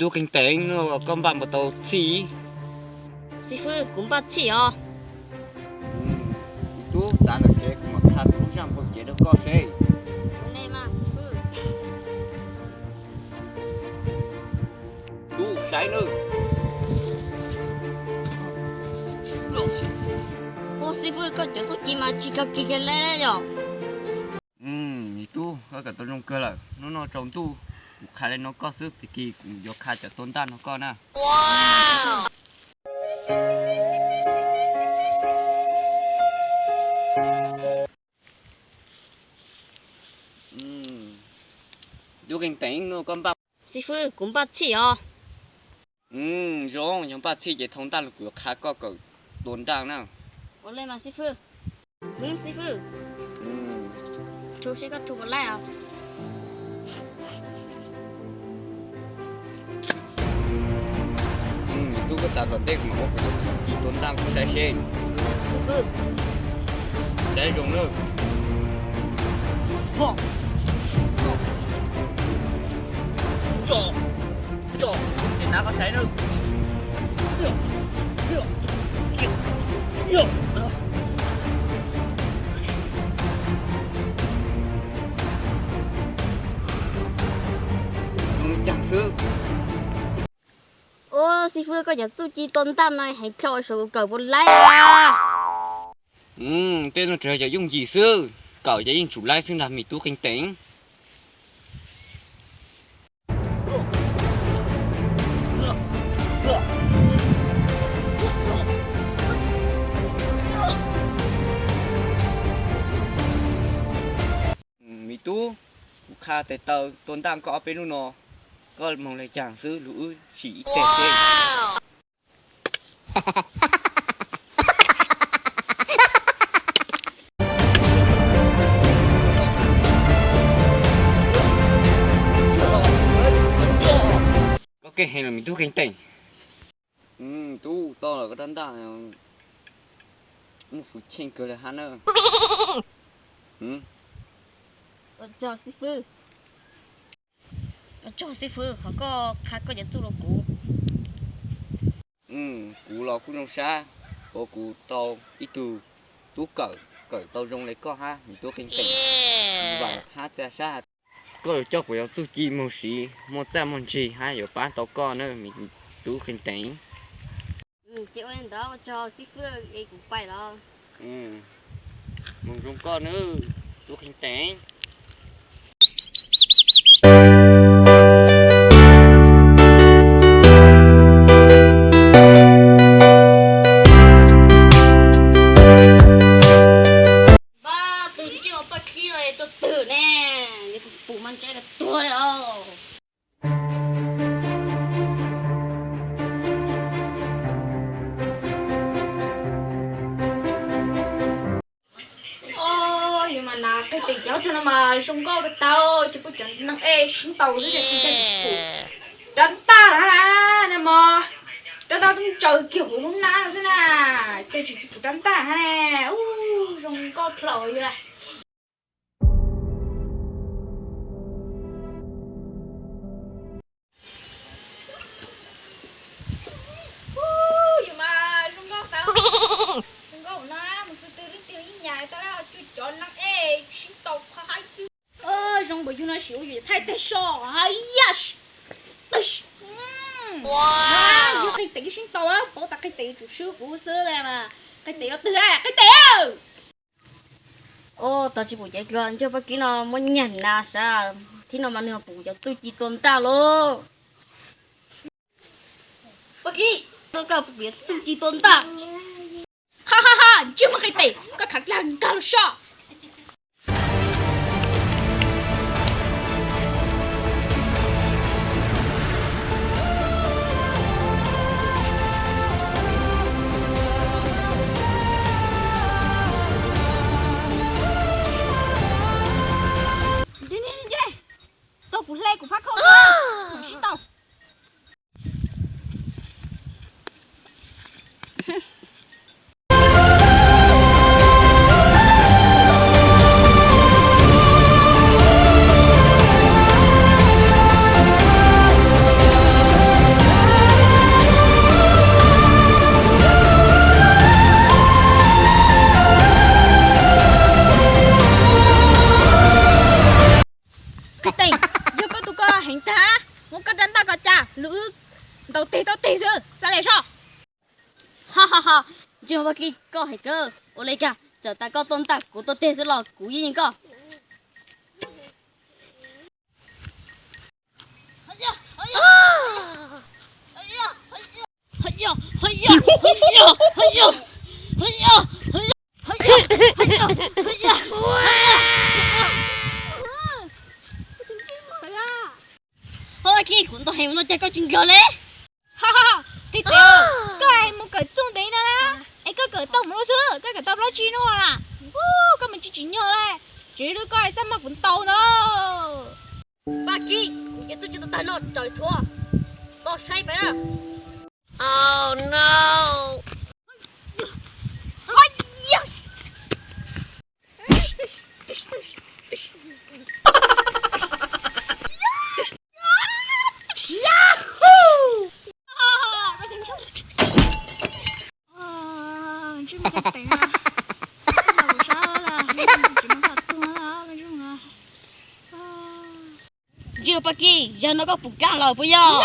Tub Qee Teev, koj npaj puas tau txhij? Xib fwb, kuv npaj txhij os. Tub, txav ntawm kev kuv mam qha kuv lub zaj npau cev rau koj seb. Tub, saib nawb. Ua, xib fwb, koj cov txuj ci mas tsis kag kiag kiag li yom. Me tub, koj kawm tau zoo kawg lawm. Hnub no tsaus ntuj kuv qha li no koj xwb, pem kis kuv yuav qha cov tua ntaj no koj na. Tub Qee Teev, koj npaj. Xib fwb, kuv npaj txhij os. Zoo, yog npaj txhij ces thau ntaj los kuv yuav qha koj kawm tua ntaj na. Ua li mas xib fwb. Xib fwb, rhu seb koj rhu puas laib os. Tub, koj txav tom ntej kuv mam ua kuv txuj ci tua ntaj koj saib seb. Saib zoo nawb. Ces nab koj saib nawb. Zoo li cas xwb. Ua, xib fwb, koj cov txuj ci tua ntaj no heev dhau, saib kuv kawm puas laib. Tej no tsuas yog cov yooj yim xwb, kawm ces yeej tsum laib xwb ntag me tub Qee Teev. Me tub, kuv qha tes taw tua ntaj koj ob peb lub no, koj moog le caag xwb, lug wb sim ib teg seb. Koj keej heev lawm me tub Qee Teev. Tub, tau lawm, koj rab ntaj muaj fwm cheej kawg li hab na. Ua tsaug xib fwb, ua tsaug xib fwb qhov koj qha koj cov txuj rau kuv. Kuv los kuj zoo sab uas kuv tau ib tug tub kawm, kawm tau zoo li koj hab me tub Qee Teev. Vam hab txaj sab koj yuav coj kuv cov txuj ci moog siv muaj txaj muaj ntsig hab yuav pab tau koj na me tub Qee Teev. Ces ua li ntawd ua tsaug xib fwb es kuv pais los. Moog zoo koj nawb tub Qee Teev. Npab, tus ntsej muag Paj Kib no tuaj twg ne? Nws pum mas ntshe tuag li os. Os, yus mas hnav qee tes coj rau no mas zoo nkauj tag tau, cov poj cov neeg ej sib ntaus xwb ces tsis ntseeg tsis pum. Rab ntaj na, na mog, rab ntaj tub ntsaws kiag huv lub nab no xwb na, ces tsis pum rab ntaj na ne. Ub, zoo nkauj dlhau yus lawm. Ub, yus mas zoo nkauj tau, zoo nkauj no mus txog twg leej twg yeej nyiam tau, cov neeg ej sib ntaus qhov haib xwb. Zoo npaum yus no sim ua yus thaij tag so, haib yam. Yog Qee Teev sib ntaus, paub tas Qee Teev tsum swb kuv xwb li mas. Qee Teev los twg, Qee Teev. Ub, tau tsis pum cev dluag ntsej Paj Kib no muab nyiag na sav, thib no mas nws pum cov txuj ci tua ntaj lauj. Paj Kib, koj pum kuv cov txuj ci tua ntaj. Ha ha ha, ntsej muag Qee Teev, koj khav dlaag nkag los so. Tau kuv hle kuv phab khau, sib tau. Ha, ntsia Paj Kib, koj hais kawg ua li cas, txawm tas koj tuaj ntaj kuv tuaj teg xwb los kuv yeej yeej koj. Ho Paj Kib, kuv ntaus heev ua cas koj tsis nrog li? Qhib tes, koj mus kawm txuj ntev no na, es koj kawm tau mus lub xwb, koj kawm tau plaub tsib hnub na, koj mus tsis tsim nyog li, tsis li koj xab maj kuv ntaus ntag. Paj Kib, kuv ces txuj tsis tau tag no raws tshuav, koj saib peb na. Ntsia Paj Kib, zaum no koj puas kam lawm puas yog?